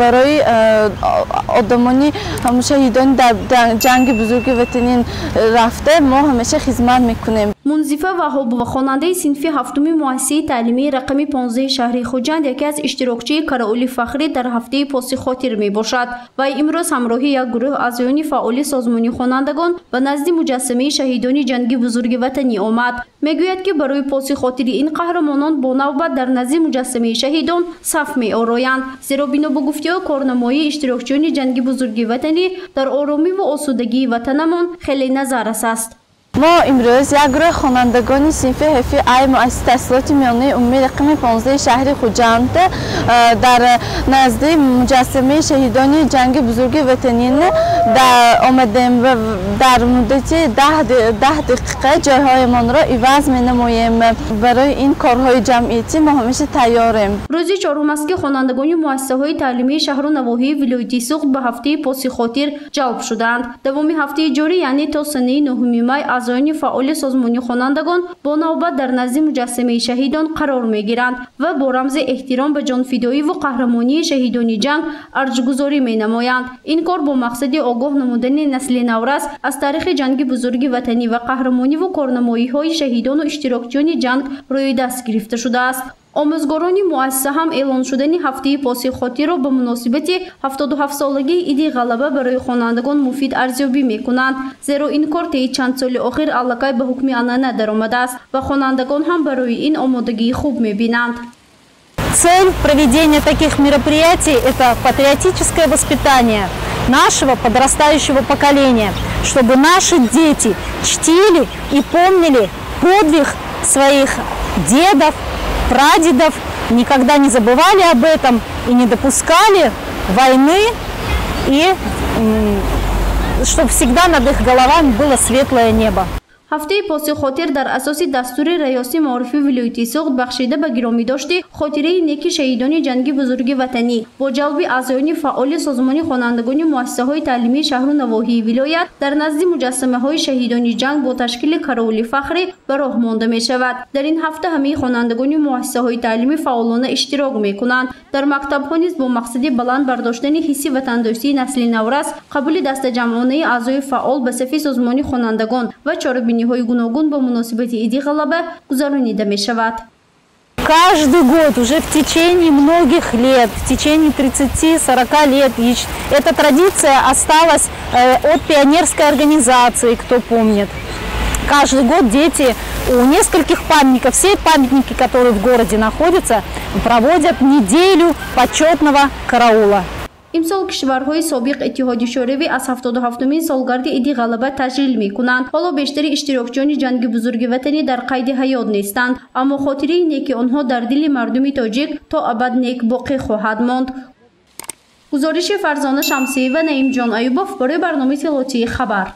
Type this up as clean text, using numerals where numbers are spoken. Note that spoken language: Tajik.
Барои одамони шаҳидони дар ҷанги бузурги ватанӣ рафта, мо ҳамеша хизмат мекунем. Мунзифа Ваҳобова, хонандаи синфи ҳафтуми муассисаи таълимии рақами 15 шаҳри Хуҷанд, яке аз иштирокчии караули фахрӣ дар ҳафтаи поси хотир мебошад. Вай имрӯз ҳамроҳи як гурӯҳ аъзоёни фаъоли созмони хонандагон ба назди муҷассамаи шаҳидони ҷанги бузурги ватанӣ омад. Мегӯяд, ки барои поси хотири ин қаҳрамонон бо навбат дар назди муҷассамаи шаҳидон саф меороянд, зеро бино ба гуфти ӯ, корнамоии иштирокчиёни ҷанги бузурги ватанӣ дар оромиву осудагии ватанамон хеле назаррас аст. Мо имрӯз як гурӯҳ хонандагони синфи ҳафти ай муассисаи таҳсилоти миёнаи умумии рақами 15 шаҳри Хуҷанд дар назди муҷассамаи шаҳидони ҷанги бузурги ватанӣ омадем ва дар муддати 10 дақиқа ҷойҳоямонро иваз менамоем. Барои ин корҳои ҷамъиятӣ мо ҳамеша тайёрем. Рӯзи чорум аст, ки хонандагони муассисаҳои таълимии шаҳру навоҳии вилояти Суғд ба ҳафтаи поси хотир ҷалб шудаанд. Давоми ҳафтаи ҷорӣ, яъне то санаи 9 май, аъзоёни фаъоли созмони хонандагон бо навбат дар назди муҷассамаи шаҳидон қарор мегиранд ва бо рамзи эҳтиром ба ҷонфидоиву қаҳрамонии шаҳидони ҷанг арҷгузорӣ менамоянд. Ин кор бо мақсади огоҳ намудани насли наврас аз таърихи ҷанги бузурги ватанӣ ва қаҳрамониву корнамоиҳои шаҳидону иштирокчиёни ҷанг рӯи даст гирифта шудааст. Омӯзгорони муассиса ҳам эълон шудани ҳафтаи поси хотирро ба муносибати 77-солагии Иди Ғалаба барои хонандагон муфид арзёбӣ мекунанд, зеро ин кор таи чанд соли охир аллакай ба ҳукми анъана даромадааст ва хонандагон ҳам барои ин омодагии хуб мебинанд. Цель проведения таких мероприятий – это патриотическое воспитание нашего подрастающего поколения, чтобы наши дети чтили и помнили подвиг своих дедов, прадедов, никогда не забывали об этом и не допускали войны, и чтобы всегда над их головами было светлое небо. Ҳафтаи поси хотир дар асоси дастури раёси маорифи вилояти Суғд, бахшида ба гиромӣ дошти хотираи неки шаҳидони ҷанги бузурги ватанӣ, бо ҷалби аъзоёни фаъоли созмони хонандагони муассисаҳои таълимии шаҳру навоҳии вилоят дар назди муҷассамаҳои шаҳидони ҷанг бо ташкили караули фахрӣ ба роҳ монда мешавад. Дар ин ҳафта ҳамаи хонандагони муассисаҳои таълимӣ фаъолона иштирок мекунанд. Дар мактабҳо низ бо мақсади баланд бардоштани ҳисси ватандӯстии насли наврас, қабули дастаҷамъонаи аъзои фаъол ба сафи созмони хонандагон ва чорабиниҳои гуногун ба муносибати Иди Ғалаба гузаронида мешавад. Каждый год, уже в течение многих лет, в течение 30-40 лет, эта традиция осталась от пионерской организации, кто помнит. Каждый год дети у нескольких памятников, все памятники, которые в городе находятся, проводят неделю почетного караула. Имсол кишварҳои собиқ Иттиҳоди Шӯравӣ аз 77-умин солгарди Иди Ғалаба таҷлил мекунанд. Ҳоло бештари иштирокчиёни ҷанги бузурги ватанӣ дар қайди ҳаёт нестанд, аммо хотираи неки онҳо дар дили мардуми тоҷик то абад нек боқӣ хоҳад монд. Гузориши Фарзона Шамсиева, Наимҷон Аюбов барои барномаи иттилоотии «Хабар».